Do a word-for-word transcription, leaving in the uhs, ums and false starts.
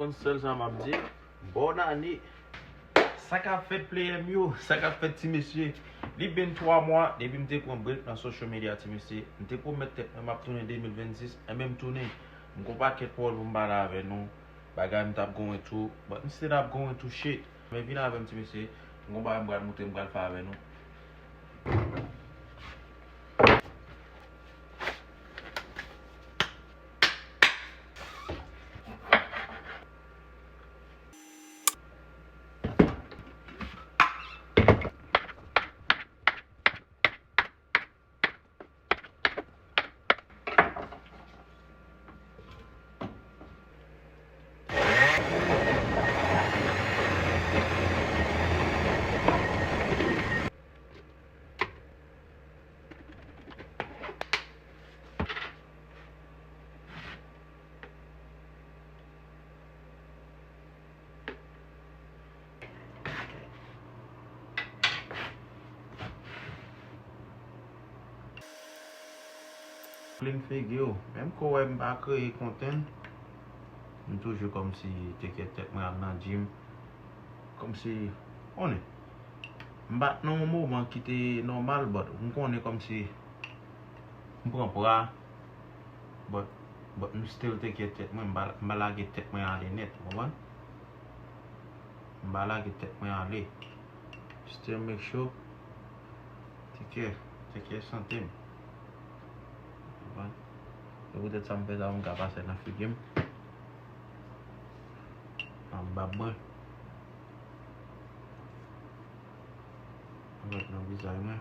Konn sèl sa m ap di, bòn ane. Sa k ap fèt player m yo, sa k ap fèt ti mesye. Li byen twa mwa depi m te pran break nan social media ti mesye. M te pwomèt tèt mwen m ap tounen de mil vennsis, enben m tounen. M gon pakèt pawòl pou m pale avè nou. Bagay m t ap going through, but m still ap going through shit. Men vin avè m ti mesye, m gon bagay m pral montre, m pral fè avè nou. Clean figi w. Menm ke w wè m pa kreye content, m toujou kòmsi te kite tèt mwen al nan gym. Kòmsi, konnen. M pa t nan yon moman ki te nòmal, but m konnen kòmsi m pran pwa, but, but m still te kite tèt mwen, m pa, m pa lage tèt mwen ale nèt, ou konprann? M pa lage tèt mwen ale. Still make sure, take care, take care sante m. Ou konprann? Se poutèt sa m fè sa pou m ka pase nan figi m. Nan bab mwen. Avèk nan vizaj mwen.